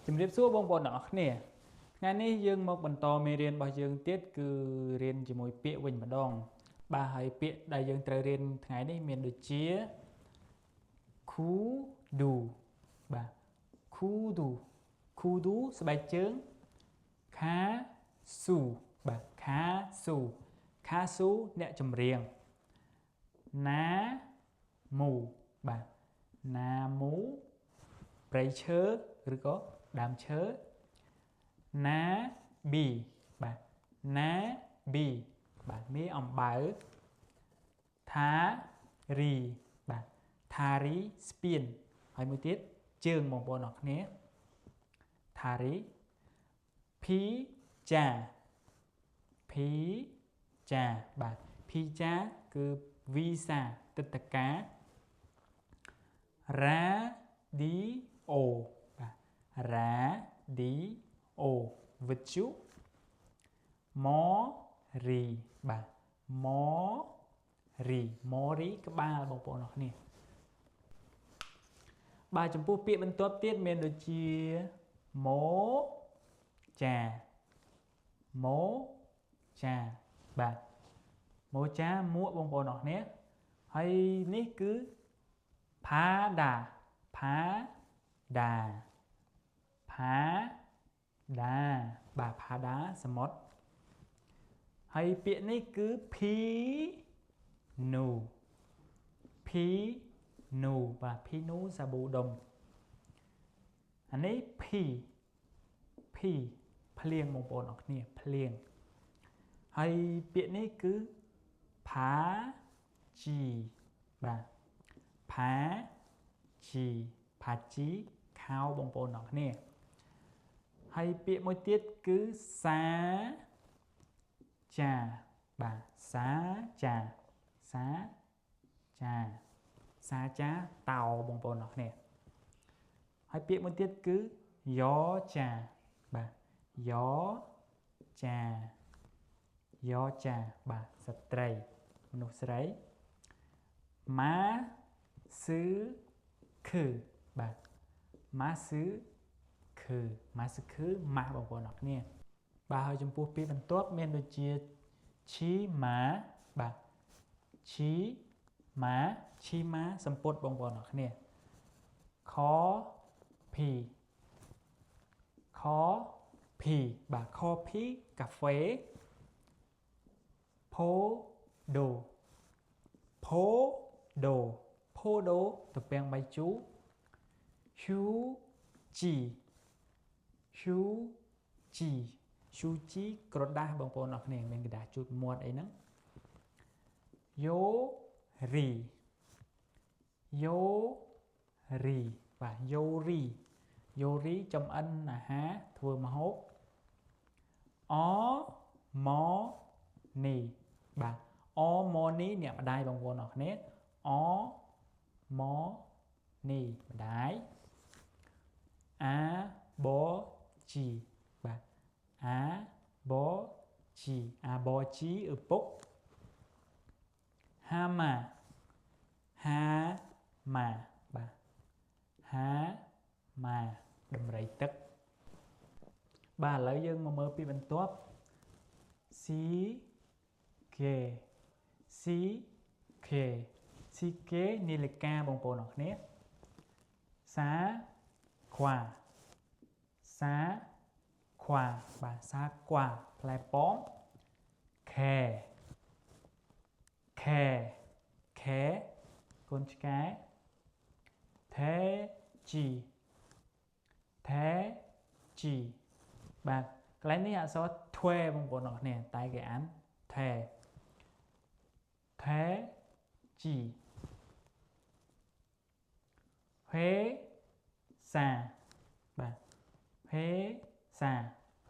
ជំរាបសួរបងប្អូនទាំងអស់គ្នាថ្ងៃនេះយើងមកបន្តមេរៀនរបស់យើងទៀតគឺរៀនជាមួយពាក្យវិញម្ដងបាទហើយពាក្យដែលយើងត្រូវរៀនថ្ងៃនេះមានដូចជា kudu បាទ kudu kudu ស្បែកជើងខាស៊ូបាទខាស៊ូខាស៊ូអ្នកចម្រៀងណាមូបាទណាមូព្រៃឈើឬក៏ដើមឈើណាប៊ីបាទណាប៊ីបាទមេអំបៅថារីបាទថារីស្ពានហើយមួយទៀតជើងបងប្អូនអរគ្នាថារីភីចាភីចាបាទភីចាគឺវីសាទឹកតការរ៉ាឌីអូបាទរ៉ាឌីអូវិទ្យុម៉រីបាទម៉រីម៉រីក្បាលបងប្អូនអរគ្នាបាទចំពោះពាក្យបន្ទាប់ទៀតមានដូចជាម៉ូចាម៉ូចាបាទម៉ូចាមួកបងប្អូនអរគ្នាហើយនេះគឺផាដាផាដាផាដាបាទផាដាសមុទ្រហើយពាក្យនេះគឺភីនូភីនូបាទភីនូសាប៊ូដុំអានេះភីភីភ្លៀងបងប្អូនអរគ្នាភ្លៀងហើយពាក្យនេះគឺផាជីបាទផាជីផាជីខោបងប្អូនអរគ្នាហើយពាក្យមួយទៀតគឺសាចាបាទសាចាសាចាសាចាតោបងប្អូនអរគ្នាហើយពាក្យមួយទៀតគឺយ៉ចាបាទយ៉ចាយ៉ចាបាទស្ត្រីមនុស្សស្រីម៉ាស៊ឺខឺបាទម៉ាស៊ឺខឺម៉ាស៊ឺខឺម៉ាស់បងប្អូនអរគ្នាបាទហើយចំពោះពាក្យបន្ទាប់មានដូចជាឈីម៉ាបាទឈីម៉ាឈីម៉ាសម្ពុតបងប្អូនអរគ្នាខភីខភីបាទខភីកាហ្វេផូដូផូដូផូដូទំពាំងបាយជូរហ៊ូជីហ៊ូជីហ៊ូជីក្រដាសបងប្អូនអរគ្នាមានក្រដាសជូតមាត់អីហ្នឹងយ៉ូរីយ៉ូរីបាទយ៉ូរីយ៉ូរីចំអិនអាហារធ្វើម្ហូបអម៉នីបាទអម៉នីអ្នកម្ដាយបងប្អូនអរគ្នាអម៉នីម្ដាយអាបជីបាទអាបជីអាបជីឪពុកហាម៉ាហាម៉ាបាទហាម៉ាដំរីទឹកបាទឥឡូវយើងមកមើលពីបន្ទាប់ C K C K C K នាឡិកាបងប្អូនអរគ្នាសាខ្វាសាខ្វាបាទសាខ្វាផ្លែប៉ោមខែខែខែកូនឆ្កែថេជីថេជីបាទកន្លែងនេះអក្សរធ្វេបងប្អូនអរគ្នាតែគេអានថេថេជីហេសាបាទហេសា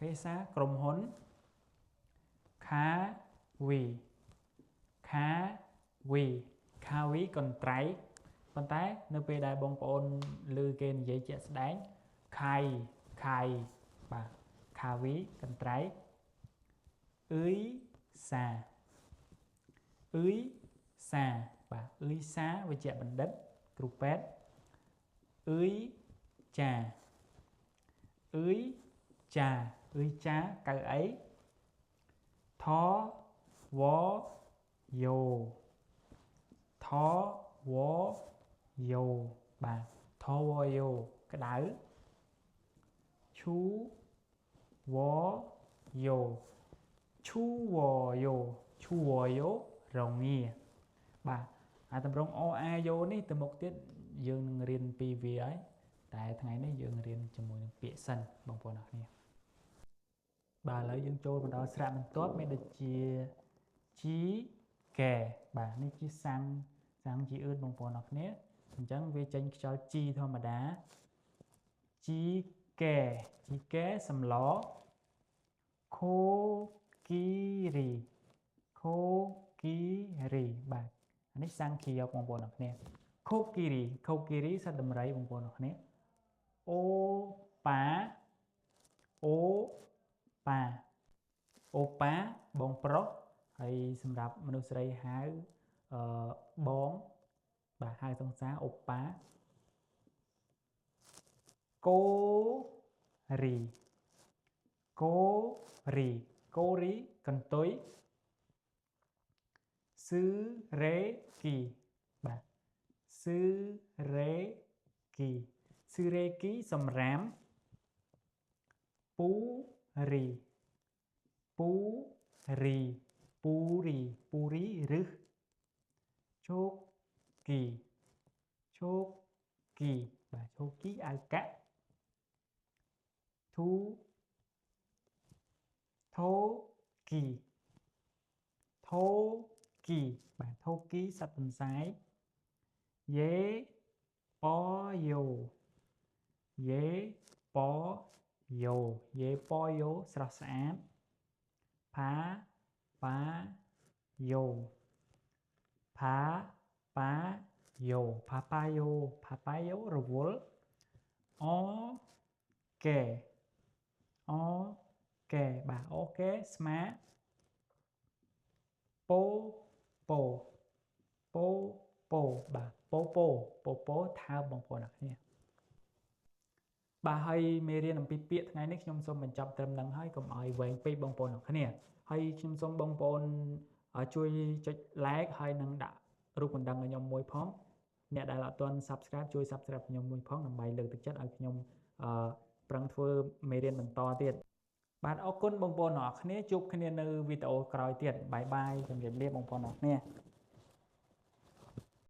ហេសាក្រុមហ៊ុនខាវីខាវីខាវីកន្ត្រៃប៉ុន្តែនៅពេលដែលបងប្អូនឮគេនិយាយជាក់ស្ដែងខៃខៃបាទខាវីកន្ត្រៃអ៊ុយសាអ៊ុយសាបាទអ៊ុយសាវិជ្ជបណ្ឌិតគ្រូពេទ្យអ៊ុយចា អឺយចាអឺយចាកៅអីថវយោថវយោបាទថវយោក្តៅឈូវយោឈូវយោឈូវយោរងាបាទអាតម្រងអអាយោនេះទៅមុខទៀតយើងនឹងរៀនពីវាហើយតែថ្ងៃនេះយើងរៀនជាមួយនឹងពាក្យសិនបងប្អូនអរគ្នាបាទឥឡូវយើងចូលមកដល់ស្រៈបន្ទាប់មានដូចជាជីកែបាទនេះជាសាំងសាំងជាអឿនបងប្អូនអរគ្នាអញ្ចឹងវាចេញខ្យល់ជីធម្មតាជីកែជីកែសម្លខូគីរីខូគីរីបាទអានេះសាំងខៀវបងប្អូនអរគ្នាខូគីរីខូគីរីសត្វដំរីបងប្អូនអរគ្នាអូប៉ាអូប៉ាអូប៉ាបងប្រុសហើយសម្រាប់មនុស្សស្រីហៅអឺបងបាទហៅសង្សារអូប៉ាកូរីកូរីកូរីកន្ទុយស៊ឺរេគីបាទស៊ឺរេគីស៊ឺរេគីសម្រាមពូរីពូរីពូរីពូរីរឹសឈោគីឈោគីបាទឈោគីអាវកាក់ធូថូគីថូគីបាទថូគីសត្វទន្សាយយេប៉យោយេប៉យោយេប៉យោស្រស់ស្អាតផាប៉ាយោផាប៉ាយោផាប៉ាយោផាប៉ាយោរវល់អកែអកែបាទអូកែស្មាពោពោពោពោបាទពោពោពោពោថើបបងប្អូនអរគ្នាបាទហើយមេរៀនអំពីពាក្យថ្ងៃនេះខ្ញុំសូមបញ្ចប់ត្រឹមហ្នឹងហើយកុំឲ្យវែងពេកបងប្អូនអរគ្នាហើយខ្ញុំសូមបងប្អូនជួយចុច like ហើយនឹងដាក់រូបកណ្ដឹងឲ្យខ្ញុំមួយផងអ្នកដែលអត់ទាន់ Subscribe ជួយ Subscribe ខ្ញុំមួយផងដើម្បីលើកទឹកចិត្តឲ្យខ្ញុំប្រឹងធ្វើមេរៀនបន្តទៀតបាទអរគុណបងប្អូនអរគ្នាជួបគ្នានៅវីដេអូក្រោយទៀតបាយបាយជម្រាបលាបងប្អូនអរគ្នា។